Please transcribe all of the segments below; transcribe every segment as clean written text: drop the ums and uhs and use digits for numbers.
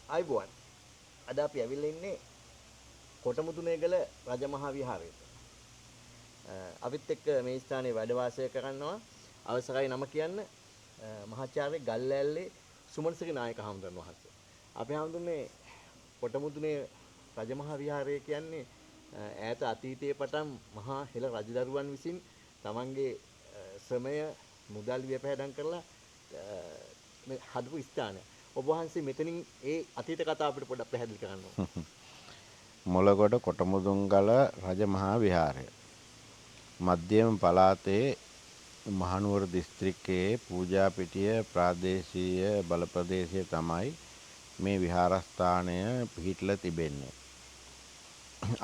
ආයුබෝවන්. අද අපි ඇවිල්ලා ඉන්නේ කොටමුදුනේගල රජමහා විහාරයට. අපිත් එක්ක මේ ස්ථානයේ වැඩ වාසය කරනවා අවසරයි නම කියන්න මහාචාර්ය ගල්ලැල්ලේ සුමනසිරි නායක හාමුදුරන් වහන්සේ. අපි හාමුදුරනේ කොටමුදුනේ රජමහා විහාරය කියන්නේ ඈත අතීතයේ පටන් මහා හෙළ රජදරුවන් විසින් තමන්ගේ ශ්‍රමය මුදල් වියපැහැදම් කරලා මේ හදපු ස්ථානය. ඔබ වහන්සේ මෙතනින් ඒ අතීත කතාව අපිට පොඩ්ඩක් පැහැදිලි කරන්න ඕන. මොළගොඩ කොටමුදුන්ගල රජමහා විහාරය මධ්‍යම පළාතේ මහනුවර දිස්ත්‍රික්කයේ පූජාපිටිය ප්‍රාදේශීය බල ප්‍රදේශය තමයි මේ විහාරස්ථානය පිහිටලා තිබෙන්නේ.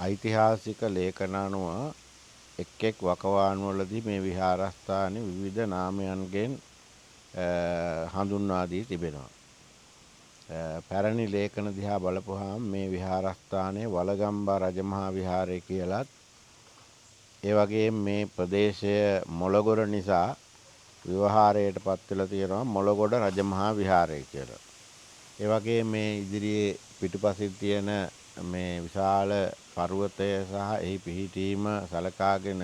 ඓතිහාසික ලේඛන අනුව එක් එක් වකවානුවලදී මේ විහාරස්ථානය විවිධ නාමයන්ගෙන් හඳුන්වා දී තිබෙනවා. පැරණි ලේඛන දිහා බලපුවාම මේ විහාරස්ථානය වලගම්බා රජමහා විහාරය කියලත්, ඒ වගේම මේ ප්‍රදේශය මොළගොඩ නිසා ව්‍යවහාරයට පත් වෙලා තියෙනවා මොළගොඩ රජමහා විහාරය කියලා. ඒ වගේම මේ ඉදිරියේ පිටුපසින් තියෙන මේ විශාල පර්වතය සහ එහි පිහිටීම සලකාගෙන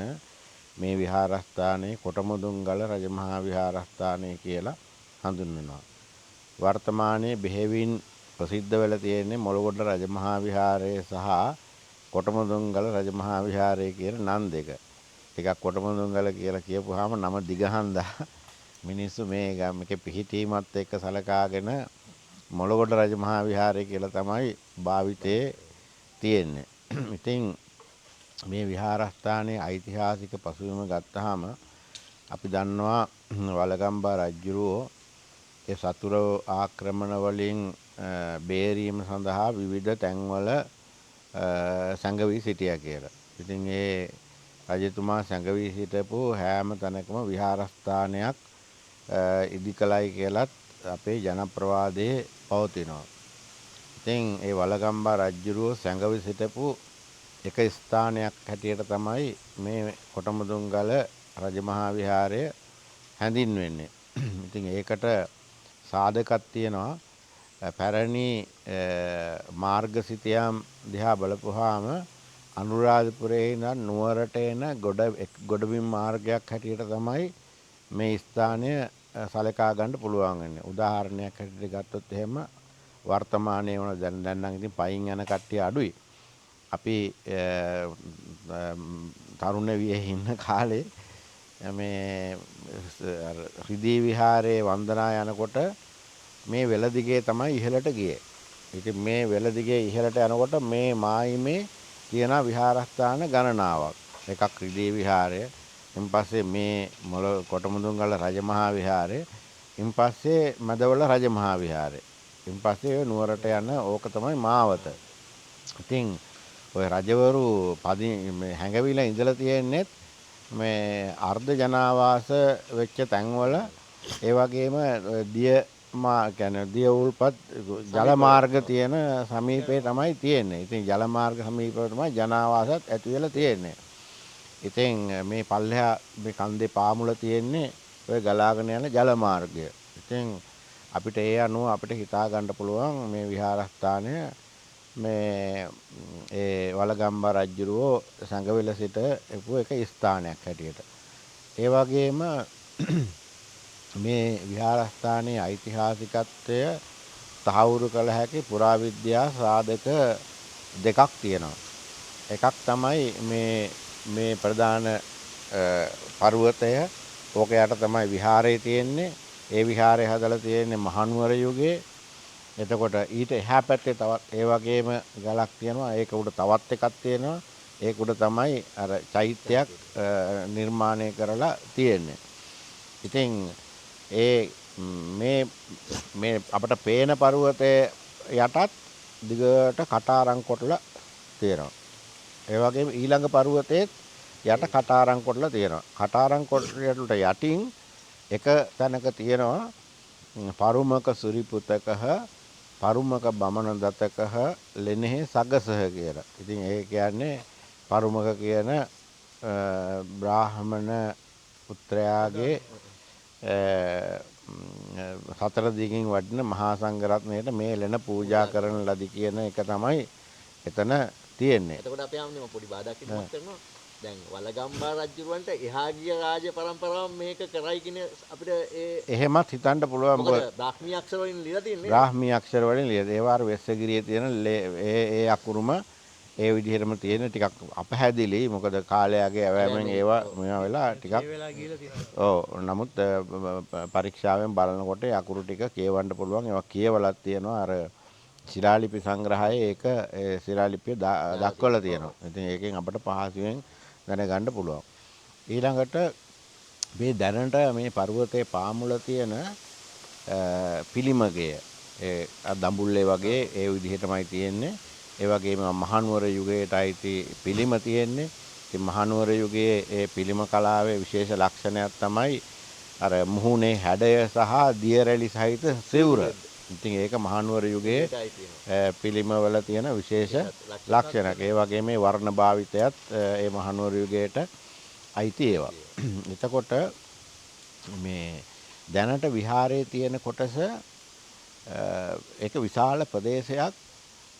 මේ විහාරස්ථානය කොටමුදුන්ගල රජමහා විහාරස්ථානය කියලා හඳුන්වනවා. වර්තමානයේ බෙහෙවින් ප්‍රසිද්ධ වෙලා තියෙන්නේ මොළගොඩ රජමහා විහාරය සහ කොටමුදුන්ගල රජමහා විහාරය කියන නම් දෙක. ටිකක් කොටමුදුන්ගල කියලා කියපුවාම නම දිගහන්දා මිනිස්සු මේ මේකේ පිහිටීමත් එක්ක සලකාගෙන මොළගොඩ රජමහා විහාරය කියලා තමයි භාවිතයේ තියෙන්නේ. ඉතින් මේ විහාරස්ථානයේ ඓතිහාසික පසුබිම ගත්තාම අපි දන්නවා වලගම්බා රජුරෝ ඒ සතුරු ආක්‍රමණ වලින් බේරීම සඳහා විවිධ තැන්වල සැඟවී සිටියා කියලා. ඉතින් ඒ රජතුමා සැඟවී සිටපු හැම තැනකම විහාරස්ථානයක් ඉදි කළයි කියලත් අපේ ජනප්‍රවාදයේ පවතිනවා. ඉතින් ඒ වලගම්බා රජුරෝ සැඟවී සිටපු එක ස්ථානයක් හැටියට තමයි මේ කොටමුදුන්ගල රජමහා විහාරය හැඳින්වෙන්නේ. ඉතින් ඒකට සාධකක් තියෙනවා. පැරණි මාර්ගසිතයම් දිහා බලපුවාම අනුරාධපුරයේ ඉඳන් නුවරට එන ගොඩබිම් මාර්ගයක් හැටියට තමයි මේ ස්ථානය සලකා ගන්න පුළුවන් වෙන්නේ. උදාහරණයක් හැටියට ගත්තොත් එහෙම වර්තමානයේ වුණ දැන් නම් ඉතින් පයින් යන කට්ටිය අඩුයි. අපි තරුණ වියේ ඉන්න කාලේ මේ රිදී විහාරයේ වන්දනා යනකොට මේ වෙල දිගේ තමයි ඉහළට ගියේ. ඉතින් මේ වෙල දිගේ ඉහළට යනකොට මේ මායිමේ තියෙන විහාරස්ථාන ගණනාවක්. එකක් රිදී විහාරය, ඉන් පස්සේ මේ මොළ කොටමුදුන්ගල රජමහා විහාරය, ඉන් පස්සේ මැදවල රජමහා විහාරය, ඉන් පස්සේ නුවරට යන ඕක තමයි මාවත. ඉතින් ඔය රජවරු මේ හැඟවිලා ඉඳලා තියෙන්නේ මේ අර්ධ ජනාවාස වෙච්ච තැන්වල, ඒ වගේම දිය කියන්නේ දිය උල්පත් ජල මාර්ග තියෙන සමීපේ තමයි තියෙන්නේ. ඉතින් ජල මාර්ග සමීපව තමයි ජනාවාසත් ඇති වෙලා තියෙන්නේ. ඉතින් මේ පල්ලෙහා මේ කන්දේ පාමුල තියෙන්නේ ඔය ගලාගෙන යන ජල මාර්ගය. ඉතින් අපිට ඒ අනුව අපිට හිතා ගන්න පුළුවන් මේ විහාරස්ථානය මේ ඒ වලගම්බා රජුරෝ සැඟවිලා සිට එපු එක ස්ථානයක් හැටියට. ඒ වගේම මේ විහාරස්ථානයේ ඓතිහාසිකත්වය තහවුරු කළ හැකි පුරාවිද්‍යා සාධක දෙකක් තියෙනවා. එකක් තමයි මේ ප්‍රධාන පර්වතය. ඕක යට තමයි විහාරය තියෙන්නේ. ඒ විහාරය හදලා තියෙන්නේ මහනුවර යුගයේ. එතකොට ඊට එහා පැත්තේ තවත් ඒ වගේම ගලක් තියෙනවා. ඒක උඩ තවත් එකක් තියෙනවා. ඒක උඩ තමයි අර චෛත්‍යයක් නිර්මාණය කරලා තියෙන්නේ. ඉතින් ඒ මේ මේ අපට පේන පර්වතයේ යටත් දිගට කටාරම් කොටලා තියෙනවා. ඒ වගේම ඊළඟ පර්වතයේත් යට කටාරම් කොටලා තියෙනවා. කටාරම් කොටලට යටින් එක තැනක තියෙනවා පරුමක සුරිපුතකහ පරුමක බමන දතකහ ලෙනෙහි සගසහ කියලා. ඉතින් ඒ කියන්නේ පරුමක කියන බ්‍රාහමණ පුත්‍රයාගේ සතර දිගින් වඩින මහා සංඝරත්නයට මේ ලෙන පූජා කරන ලදි කියන එක තමයි එතන තියෙන්නේ. එතකොට අපේ ආම්නේ මම පොඩි බාධාක් ඉදිරිපත් කරනවා. දැන් වලගම්බා රජුරවන්ට එහා ගිය රාජ පරම්පරාව මේක කරයි කියන අපිට ඒ එහෙමත් හිතන්න පුළුවන්. මොකද බ්‍රාහ්මී අක්ෂර වලින් ලියලා තියෙන්නේ. බ්‍රාහ්මී අක්ෂර වලින් ලියලා. ඒවා අර වෙස්සගිරියේ තියෙන ඒ ඒ අකුරුම ඒ විදිහටම තියෙන ටිකක් අපහැදිලි. මොකද කාලයගේ ඇවෑමෙන් ඒවා මේවා වෙලා ටිකක් ඒ වෙලා ගිහලා තියෙනවා. ඔව්. නමුත් පරීක්ෂාවෙන් බලනකොට ඒ අකුරු ටික කියවන්න පුළුවන්. ඒවා කියවලක් තියෙනවා. අර ශිලාලිපි සංග්‍රහයේ ඒක ඒ ශිලාලිපිය දක්වලා තියෙනවා. ඉතින් ඒකෙන් අපට පහසුවෙන් දැනගන්න පුළුවන්. ඊළඟට මේ දැනට මේ පර්වතයේ පාමුල තියෙන පිළිමගය ඒ දඹුල්ලේ වගේ ඒ විදිහටමයි තියෙන්නේ. ඒ වගේම මහනුවර යුගයට අයිති පිළිම තියෙන්නේ. ඉතින් මහනුවර යුගයේ ඒ පිළිම කලාවේ විශේෂ ලක්ෂණයක් තමයි අර මුහුණේ හැඩය සහ දියරැලි සහිත සිවුර. ඉතින් ඒක මහනුවර යුගයේ පිළිමවල තියෙන විශේෂ ලක්ෂණයක්. ඒ වගේම මේ වර්ණ භාවිතයත් ඒ මහනුවර යුගයට අයිති ඒවා. එතකොට මේ දැනට විහාරයේ තියෙන කොටස ඒක විශාල ප්‍රදේශයක්.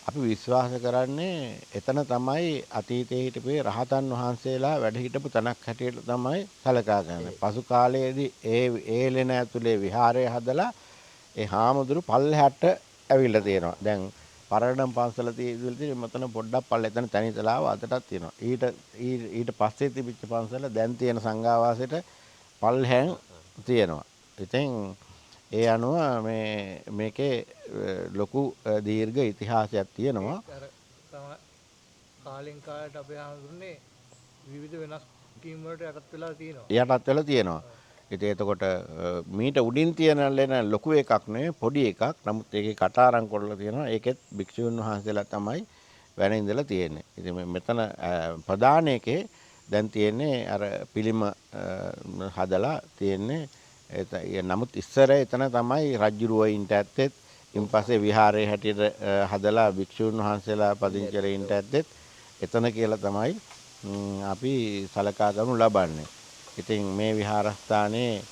අපි විශ්වාස කරන්නේ එතන තමයි අතීතයේ හිටපු රහතන් වහන්සේලා වැඩ හිටපු තැනක් හැටියට තමයි සලකා ගන්නේ. පසු කාලයේදී ඒ ඒ ලෙන ඇතුලේ විහාරය හදලා ඒ හාමුදුරු පල්ලෙහාට ඇවිල්ලා තියෙනවා. දැන් පරණම් පන්සල තියෙන මෙතන පොඩ්ඩක් පල්ල එතන තැනිතලාව අතටත් තියෙනවා. ඊට ඊට පස්සේ තිබිච්ච පන්සල දැන් තියෙන සංඝාවාසයට පල්ලෙහාන් තියෙනවා. ඉතින් ඒ අනුව මේ මේකේ ලොකු දීර්ඝ ඉතිහාසයක් තියෙනවා. අර කාලෙන් කාලයට අපේ හාමුදුරනේ විවිධ වෙනස් කීම් වලට යටත් වෙලා තියෙනවා. යටත් වෙලා තියෙනවා. ඉතින් එතකොට මීට උඩින් තියෙන ලෙන ලොකු එකක් නෙවෙයි පොඩි එකක්. නමුත් ඒකේ කටාරම් කරලා තියෙනවා. ඒකෙත් භික්ෂුන් වහන්සේලා තමයි වැඩ ඉඳලා තියෙන්නේ. ඉතින් මෙතන ප්‍රධාන එකේ දැන් තියෙන්නේ අර පිළිම හදලා තියෙන්නේ. නමුත් ඉස්සර එතන තමයි රජ්ජුරුව ඉන්න ඇත්තෙත්, ඉන් පස්සේ විහාරයේ හැටියට හදලා භික්ෂුන් වහන්සේලා පදිංචිලා ඉන්න ඇත්තෙත් එතන කියලා තමයි අපි සලකා ගනු ලබන්නේ. ඉතින් මේ විහාරස්ථානයේ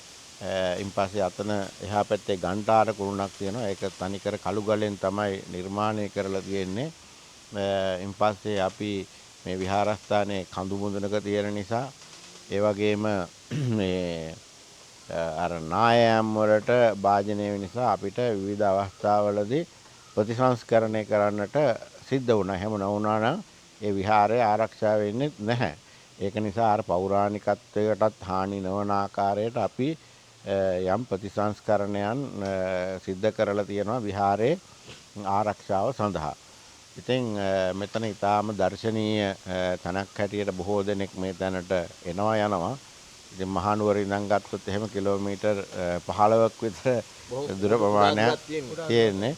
ඉන් පස්සේ අතන එහා පැත්තේ ඝණ්ඨාර කුරුණක් තියෙනවා. ඒක තනිකර කළු ගලෙන් තමයි නිර්මාණය කරලා තියෙන්නේ. ඉන් පස්සේ අපි මේ විහාරස්ථානයේ කඳු මුදුනක තියෙන නිසා ඒ වගේම මේ අර නායයන් වලට භාජනය වෙන නිසා අපිට විවිධ අවස්ථාවලදී ප්‍රතිසංස්කරණය කරන්නට සිද්ධ වුණා. එහෙම නොවුණා නම් ඒ විහාරය ආරක්ෂා වෙන්නේ නැහැ. ඒක නිසා අර පෞරාණිකත්වයටත් හානි නොවන ආකාරයට අපි යම් ප්‍රතිසංස්කරණයන් සිද්ධ කරලා තියෙනවා විහාරයේ ආරක්ෂාව සඳහා. ඉතින් මෙතන ඊටාම දර්ශනීය තැනක් හැටියට බොහෝ දෙනෙක් මේ තැනට එනවා යනවා. ඉතින් මහනුවර ඉඳන් ගත්තොත් එහෙම කිලෝමීටර් 15ක් විතර දුර ප්‍රමාණයක් තියෙන්නේ.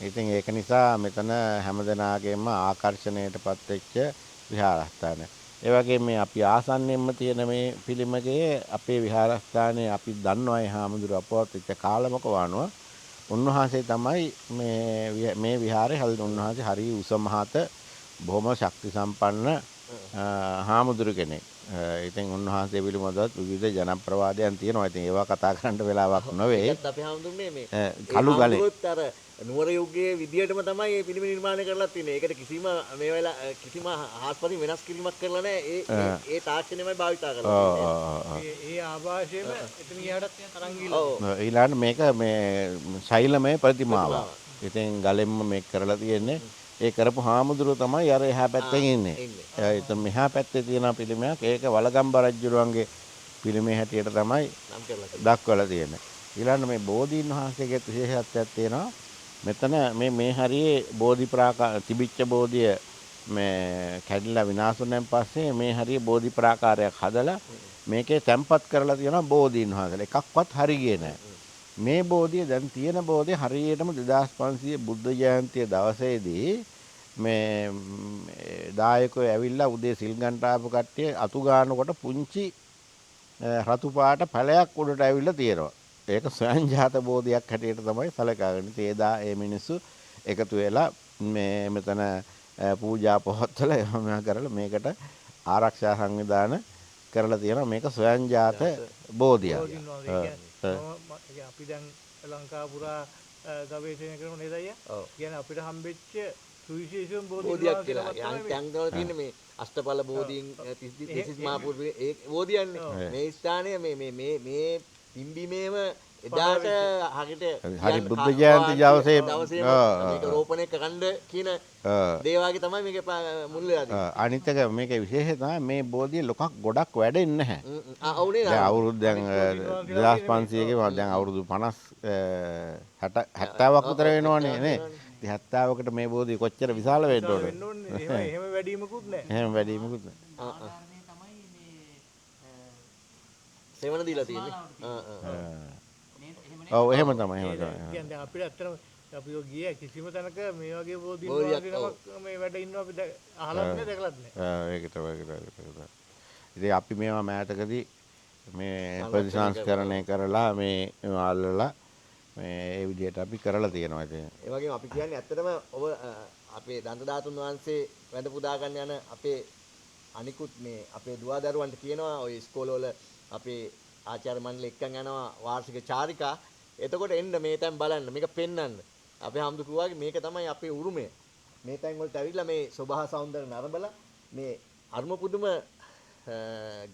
ඉතින් ඒක නිසා මෙතන හැමදෙනාගේම ආකර්ෂණයටපත් වෙච්ච විහාරස්ථානයක්. ඒ වගේම මේ අපි ආසන්නයෙන්ම තියෙන මේ පිළිමගේ අපේ විහාරස්ථානයේ අපි දන්නවා ඒ හාමුදුරුවෝ අපවත් වෙච්ච කාලමක වානුව උන්වහන්සේ තමයි මේ මේ විහාරේ හදන. උන්වහන්සේ හරි උස මහත බොහොම ශක්ති සම්පන්න හාමුදුරු කෙනෙක්. ඉතින් උන්වහන්සේ පිළිබඳවත් විවිධ ජනප්‍රවාදයන් තියෙනවා. ඉතින් ඒවා කතා කරන්න වෙලාවක් නොවේ. ඒකත් අපේ හාමුදුරනේ මේ කළු ගලේ අර නුවර යුගයේ විදියටම තමයි මේ පිළිම නිර්මාණය කරලා තියෙන්නේ. ඒකට කිසිම මේ වෙලා කිසිම හාස්පතින් වෙනස් කිරීමක් කරලා නැහැ. ඒ ඒ තාක්ෂණයමයි භාවිතා කරලා තියෙන්නේ. ඒ ආభాෂයෙම එතන ගියාටත් තරං ගිහලා. ඊළඟට මේක මේ ශෛලමය ප්‍රතිමාවක්. ඉතින් ගලෙන්ම මේක කරලා තියෙන්නේ. ඒ කරපු හාමුදුරුවෝ තමයි අර එහා පැත්තෙන් ඉන්නේ. ඉතින් මෙහා පැත්තේ තියෙන පිළිමයක් ඒක වලගම්බ රජුරුවන්ගේ පිළිමේ හැටියට තමයි දක්වලා තියෙන්නේ. ඊළඟට මේ බෝධීන් වහන්සේගේ විශේෂත්වයක් තියෙනවා. මෙතන මේ මේ හරියේ බෝධි ප්‍රාකාර තිබිච්ච බෝධිය මේ කැඩිලා විනාශ වුණාන් පස්සේ මේ හරියේ බෝධි ප්‍රාකාරයක් හදලා මේකේ තැන්පත් කරලා තියෙනවා බෝධීන් වහන්සේලා. එකක්වත් හරි ගියේ නෑ. මේ බෝධිය දැන් තියෙන බෝධිය හරියටම 2500 බුද්ධ ජයන්තිය දවසේදී මේ දායකයෝ ඇවිල්ලා උදේ සිල් ගන්නට ආපු කට්ටිය අතු ගන්නකොට පුංචි රතු පාට ඵලයක් උඩට ඇවිල්ලා තියෙනවා. ඒක ස්වයංජාත බෝධියක් හැටියට තමයි සලකාගන්නේ. ඉතින් එදා ඒ මිනිස්සු එකතු වෙලා මේ මෙතන පූජා පවත්වලා ඒවා මේවා කරලා මේකට ආරක්ෂා සංවිධාන කරලා තියෙනවා. මේක ස්වයංජාත බෝධියක්. මම අපි දැන් ලංකාව පුරා ගවේෂණය කරමු නේද අයියා? කියන්නේ අපිට හම්බෙච්ච සුවිශේෂම බෝධියක් කියලා. යන් තැන්වල තියෙන මේ අෂ්ටඵල බෝධීන් 36 මහා පුරුෂ ඒ බෝධියන්නේ. මේ ස්ථානය මේ මේ මේ මේ පිම්බීමේම එදාට හරියට හරි බුද්ධ ජයන්ති දවසේ මේක රෝපණය කරන්න කියන දේ වගේ තමයි මේක මුල් වෙලා තියෙන්නේ. අනිත් එක මේකේ විශේෂය තමයි මේ බෝධිය ලොකක් ගොඩක් වැඩෙන්නේ නැහැ. ආ ඔව් නේද? දැන් අවුරුදු දැන් 2500 ගේ දැන් අවුරුදු 50 60 70ක් විතර වෙනවනේ නේ. ඉතින් 70කට මේ බෝධිය කොච්චර විශාල වෙන්න ඕනද? එහෙම එහෙම වැඩිමකුත් නැහැ. එහෙම වැඩිමකුත් නැහැ. ආ සෙවණ දීලා තියෙන්නේ. ආ ආ. ඔව් එහෙම තමයි එහෙම තමයි. කියන්නේ අපිට ඇත්තටම අපි ඔය ගියේ කිසිම තැනක මේ වගේ බෝධීන් වහන්සේ නමක් මේ වැඩ ඉන්නවා අපි අහලත් නෑ දැකලත් නෑ. ආ ඒක තමයි ඒක තමයි. ඉතින් අපි මේවා මෑතකදී මේ ප්‍රතිසංස්කරණය කරලා මේ අල්ලලා මේ ඒ විදිහට අපි කරලා තියෙනවා ඉතින්. ඒ වගේම අපි කියන්නේ ඇත්තටම ඔබ අපේ දන්ත ධාතුන් වහන්සේ වැඳ පුදා ගන්න යන අපේ අනිකුත් මේ අපේ දුවා දරුවන්ට කියනවා ඔය ඉස්කෝලවල අපේ ආචාර්ය මණ්ඩල එක්කන් යනවා වාර්ෂික චාරිකා. එතකොට එන්න මේ තැන් බලන්න මේක පෙන්වන්න. අපේ හාමුදුරු කිව්වා වගේ මේක තමයි අපේ උරුමය. මේ තැන් වලට ඇවිල්ලා මේ ස්වභාව සෞන්දර්ය නරඹලා මේ අරුම පුදුම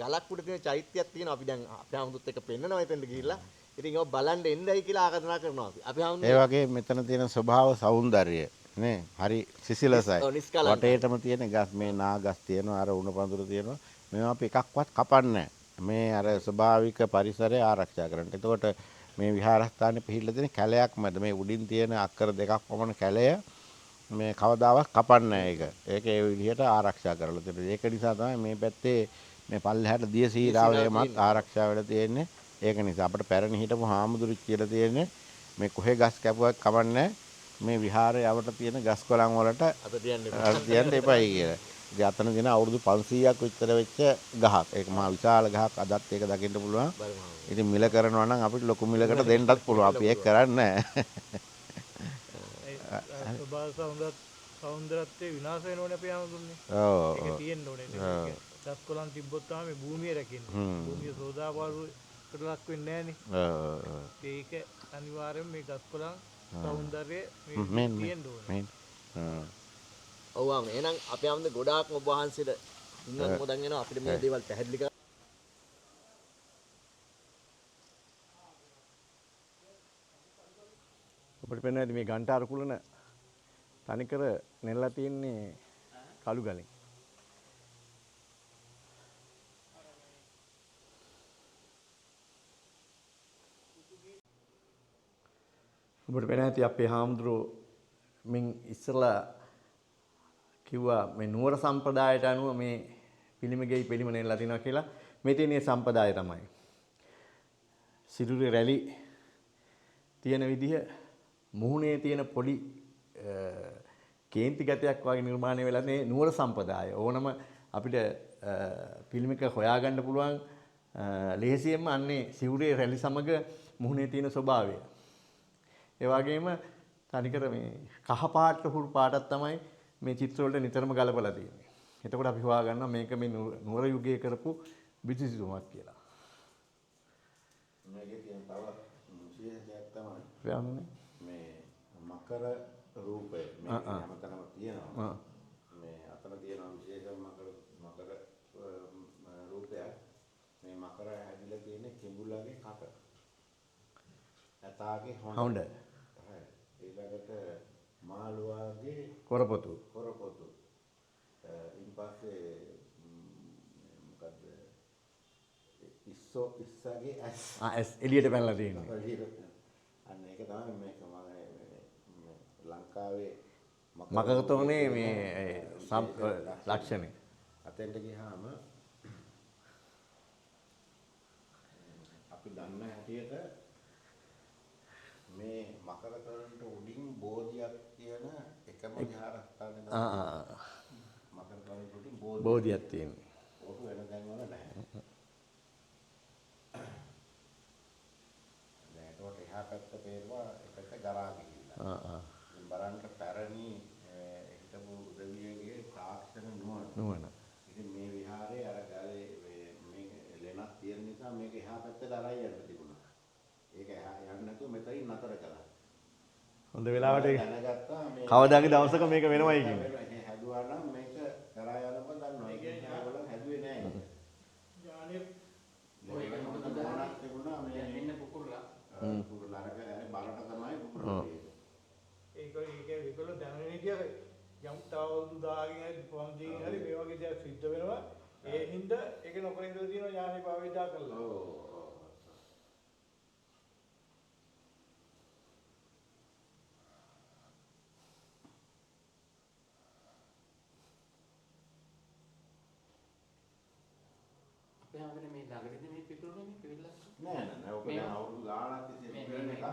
ගලක් උඩ තියෙන චෛත්‍යයක් තියෙනවා. අපි දැන් අපේ හාමුදුරුත් එක්ක පෙන්නනවා එතෙන්ට ගිහිල්ලා. ඉතින් ඒවා බලන්න එන්නයි කියලා ආරාධනා කරනවා අපි. අපි හාමුදුරු ඒ වගේ මෙතන තියෙන ස්වභාව සෞන්දර්යය නේ හරි සිසිලසයි. වටේටම තියෙන ගස් මේ නා ගස් තියෙනවා අර උණ පඳුරු තියෙනවා. මේවා අපි එකක්වත් කපන්නේ නැහැ. මේ අර ස්වභාවික පරිසරය ආරක්ෂා කරන්න. එතකොට මේ විහාරස්ථානේ පිහිටලා තියෙන කැලයක් මැද මේ උඩින් තියෙන අක්කර දෙකක් පමණ කැලය මේ කවදාවත් කපන්නේ නැහැ ඒක. ඒක ඒ විදිහට ආරක්ෂා කරලා තියෙනවා. ඒක නිසා තමයි මේ පැත්තේ මේ පල්ලෙහාට දිය සීරාව එහෙමත් ආරක්ෂා වෙලා තියෙන්නේ. ඒක නිසා අපිට පැරණි හිටපු හාමුදුරුවෝ කියලා තියෙන්නේ මේ කොහේ ගස් කැපුවත් කමන්නේ මේ විහාරය අවට තියෙන ගස් කොළන් වලට අත තියන්න එපයි කියලා. ඉතින් අතන තියෙන අවුරුදු 500ක් විතර වෙච්ච ගහක්. ඒක මහා විශාල ගහක්. අදත් ඒක දකින්න පුළුවන්. ඉතින් මිල කරනවා නම් අපිට ලොකු මිලකට දෙන්නත් පුළුවන්. අපි ඒක කරන්නේ නැහැ. ස්වභාව සෞන්දර්යත්වයේ විනාශ වෙනවනේ අපි හැමෝටම. ඔව්. ඒක තියෙන්න ඕනේ. ගස් කොළන් තිබ්බොත් තමයි මේ භූමිය රැකෙන්නේ. භූමිය සෝදාපාරුවකට ලක් වෙන්නේ නැහනේ. ඔව් ඔව්. ඒක අනිවාර්යයෙන් මේ ගස් කොළන් සෞන්දර්යය මේ තියෙන්න ඕනේ. ඔව් ආ එහෙනම් අපේ ආමද ගොඩාක්ම ඔබ වහන්සේට ඉන්න අනුමෝදන් වෙනවා අපිට මේ දේවල් පැහැදිලි කරලා ඔබට පේනවා ඇති මේ ඝන්ටාර කුලන තනිකර නෙල්ලා තියෙන්නේ කළු ගලින්. ඔබට පේනවා ඇති අපේ හාමුදුරුවෝ මින් ඉස්සරලා කිව්වා මේ නුවර සම්ප්‍රදායට අනුව මේ පිළිමගෙයි පිළිම නෙල්ලා තිනවා කියලා. මේ තියෙන මේ සම්ප්‍රදාය තමයි. සිරුරේ රැලි තියෙන විදිහ, මුහුණේ තියෙන පොඩි කේන්ති ගතියක් වගේ නිර්මාණය වෙලා මේ නුවර සම්ප්‍රදාය. ඕනම අපිට පිළිමක හොයාගන්න පුළුවන් ලෙහෙසියෙන්ම අන්නේ සිවුරේ රැලි සමග මුහුණේ තියෙන ස්වභාවය. ඒ වගේම තනිකර මේ කහ පාට හුරු පාටක් තමයි මේ චිත්‍ර වලට නිතරම ගලපලා තියෙන්නේ. එතකොට අපි හොයා ගන්නවා මේක මේ නුවර යුගයේ කරපු බිතුසිතුමක් කියලා. මේකේ තියෙන තව විශේෂ දෙයක් තමයි මේ මකර රූපය මේ හැමතැනම තියෙනවා. මේ අතන තියෙනවා විශේෂම මකර රූපයක්. මේ මකර හැදිලා තියෙන කිඹුලගේ කට. ඇතාගේ හොඬ. හරි. ඊළඟට මාළුවාගේ කොරපොතු. කොරපොතු. ඊට පස්සේ මොකද්ද? ඉස්සෝ ඉස්සගේ ඇස්. ආ ඇස් එළියට පැනලා තියෙන්නේ. අන්න ඒක තමයි මේක මම මේ ලංකාවේ මකර තෝරන්නේ මේ ලක්ෂණය. අතෙන්ට ගියාම අපි දන්න හැටියට මේ මකර තොරණට උඩින් බෝධියක් තියෙන එකම විහාරස්ථානය තමයි. ආ මකර තොරණට උඩින් බෝධියක් තියෙන්නේ. ඕක වෙන තැන් වල නැහැ. දැන් ඒකට එහා පැත්ත පේනවා ඒ පැත්ත ගරා ගිහිල්ලා. ආ ආ. ඉතින් බලන්න පැරණි හිටපු උදවියගේ තාක්ෂණ නුවණ. නුවණ. ඉතින් මේ විහාරේ අර ගලේ මේ ලෙනක් තියෙන නිසා මේක එහා පැත්තට අරයි යන්න තිබුණා. නැතුව මෙතනින් නතර කළා. හොඳ වෙලාවට දැනගත්තා මේ කවදාගේ දවසක මේක වෙනවයි කියන්නේ. මේ හැදුවා නම් මේක කරා යන බව දන්නවා. ඒක ඒගොල්ලන් හැදුවේ නෑ ඒක. ඥානෙ ඔය ඒක හොඳ මොනක් තිබුණා මේ මෙන්න පුකුරලා. පුකුරලා අරක අර බලට තමයි පුකුරලා තියෙන්නේ. ඒක ඒක ඒගොල්ලෝ දැනගෙන හිටියා යම් තව අවුරුදු 1000කින් හරි 500කින් හරි මේ වගේ දේවල් සිද්ධ වෙනවා. ඒ හින්දා ඒක නොකර ඉඳලා තියෙනවා ඥානෙ භාවිතා කරලා. ඔව්. අපේ හැමෝටම මේ ළඟදී මේ පිපුරුනේ මේ පිවිල්ලක්. නෑ නෑ නෑ ඔක දැන් අවුරුදු ගාණක් තිස්සේ පිපෙන එකක්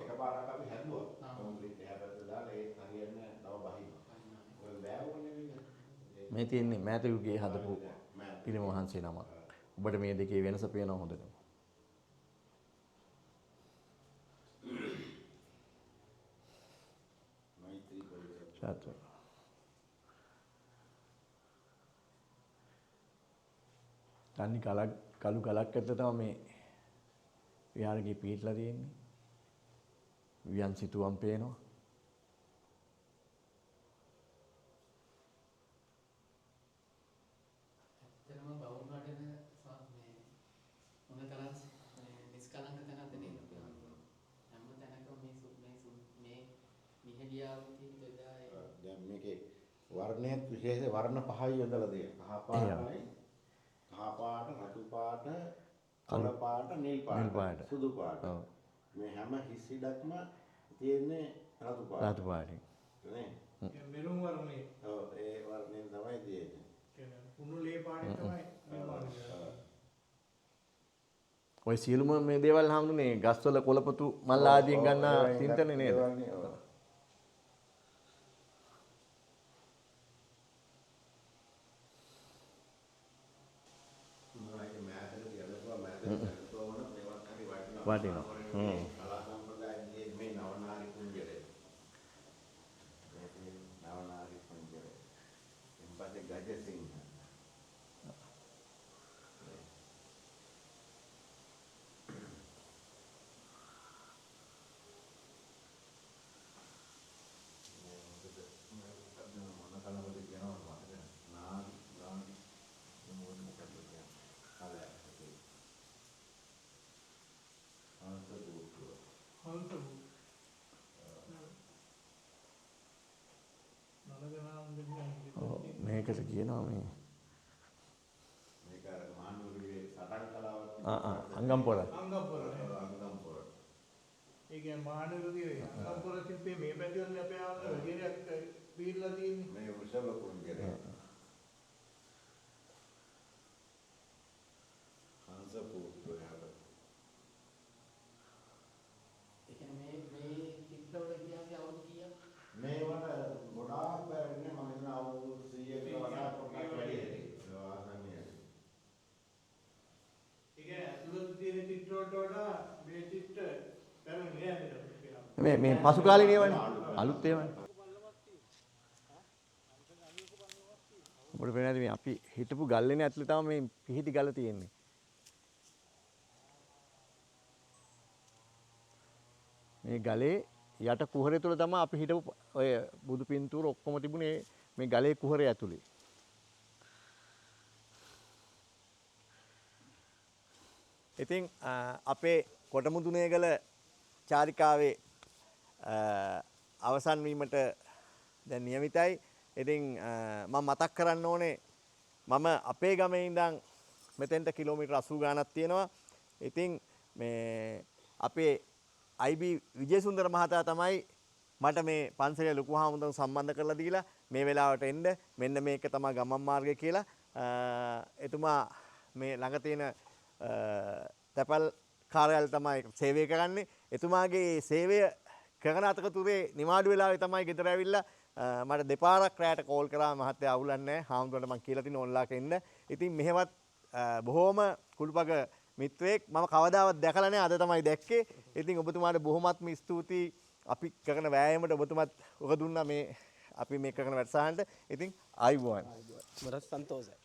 එකපාරක් අපි හැදුවා. කොන්ක්‍රීට් එහා පැත්තට දාලා ඒත් හරියන්නේ නෑ තව බහිනවා. ඔය වැවුනේ මේක. මේ තියෙන්නේ මෑත යුගයේ හදපු පිළිම වහන්සේ නමක්. ඔබට මේ දෙකේ වෙනස පේනවා හොඳටම. මෛත්‍රී පොළොව. සාතු. තනි කලක් කළු ගලක් ඇතුළේ තමයි මේ විහාරකේ පිහිටලා තියෙන්නේ. වියන් සිතුවම් පේනවා. ඇත්තටම බවුන් වඩන මේ මොන තරම් මේ නිස්කලංක තැනක්ද නේද අපේ හැමෝටම. හැම තැනකම මේ මේ මිහිලියාව තියෙන දෙදා දැන් මේකේ වර්ණයත් විශේෂ වර්ණ පහයි යොදලා තියෙනවා. කහ පාටයි, කහ පාට, රතු පාට, කොළ පාට, නිල් පාට, සුදු පාට. මේ හැම හිස් ඉඩක්ම තියෙන්නේ රතු පාට. රතු පාටින්. නේ? මෙරුන් වර්ණේ. ඔව් ඒ වර්ණයෙන් තමයි තියෙන්නේ. කියන්නේ කුණු ලේ පාටින් තමයි නිර්මාණය කරන්නේ. ඔය සියලුම මේ දේවල් හම්බුනේ ගස්වල කොළපොතු මල් ආදියෙන් ගන්නා චින්තනේ නේද? වටිනවා. කලා සම්ප්‍රදායෙන් තියෙන මේ නවනාරි කුංජරය. මේ තියෙන නවනාරි කුංජරය. ඊට පස්සේ ගජසිංහ. මොන කලවද කියනවද මතක නෑ. නාරි නාරි මොකද මොකද කියන්නේ. කලයක්. මේකට කියනවා මේ මේක අර මහනුවරේ සටන් කලාවක් ආ ආ අංගම්පොර. අංගම්පොර. අංගම්පොර. ඒ කියන්නේ මහනුවරේ අංගම්පොර ශිල්පයේ මේ පැතිවල අපේ ආවන විදියට පීරලා තියෙන්නේ. මේ වෘෂභ කුංජරය. හංස පුත්‍රය. ඒ කියන්නේ මේ මේ චිත්‍රවල කියන්නේ අවුරුදු කීයක්? මේවට ගොඩාක් පැරණි මම හිතන අවුරුදු 100කට වඩා පොඩ්ඩක් වැඩි ඇති. ඒ ආසන්නයේ. ඒ කියන්නේ ඇතුළත තියෙන චිත්‍ර වලට වඩා මේ චිත්‍ර පැරණි නෑ නේද? මේ මේ පසු කාලීන ඒවානේ. අලුත් ඒවානේ. ඔබට පේනවාද මේ අපි හිටපු ගල්ලේනේ ඇතුළේ තමයි මේ පිහිටි ගල තියෙන්නේ. මේ ගලේ යට කුහරය තුල තමයි අපි හිටපු ඔය බුදු පින්තූර ඔක්කොම තිබුණේ මේ ගලේ කුහරය ඇතුලේ. ඉතින් අපේ කොටමුදුනේගල චාරිකාවේ අවසන් වීමට දැන් නියමිතයි. ඉතින් මම මතක් කරන්න ඕනේ මම අපේ ගමේ ඉඳන් මෙතෙන්ට කිලෝමීටර් 80 ගාණක් තියෙනවා. ඉතින් මේ අපේ අයිබී විජේසුන්දර මහතා තමයි මට මේ පන්සලේ ලොකු හාමුදුරුවෝ සම්බන්ධ කරලා දීලා මේ වෙලාවට එන්න මෙන්න මේක තමයි ගමන් මාර්ගය කියලා එතුමා මේ ළඟ තියෙන තැපැල් කාර්යාලය තමයි සේවය කරන්නේ. එතුමාගේ සේවය කරන අතරතුරේ නිවාඩු වෙලාවේ තමයි ගෙදර ඇවිල්ලා මට දෙපාරක් රැයට කෝල් කරා මහත්තයා අවුලක් නැහැ හාමුදුරුවන්ට මං කියලා තින ඔන්ලාක එන්න. ඉතින් මෙහෙවත් බොහෝම කුළුපග මිත්‍රයෙක් මම කවදාවත් දැකලා නැහැ අද තමයි දැක්කේ. ඉතින් ඔබතුමාට බොහොමත්ම ස්තුතියි අපි කරන වෑයමට ඔබතුමාත් උග දුන්නා මේ අපි මේ කරන වැඩසටහනට. ඉතින් ආයුබෝවන්. මටත් සන්තෝෂයි.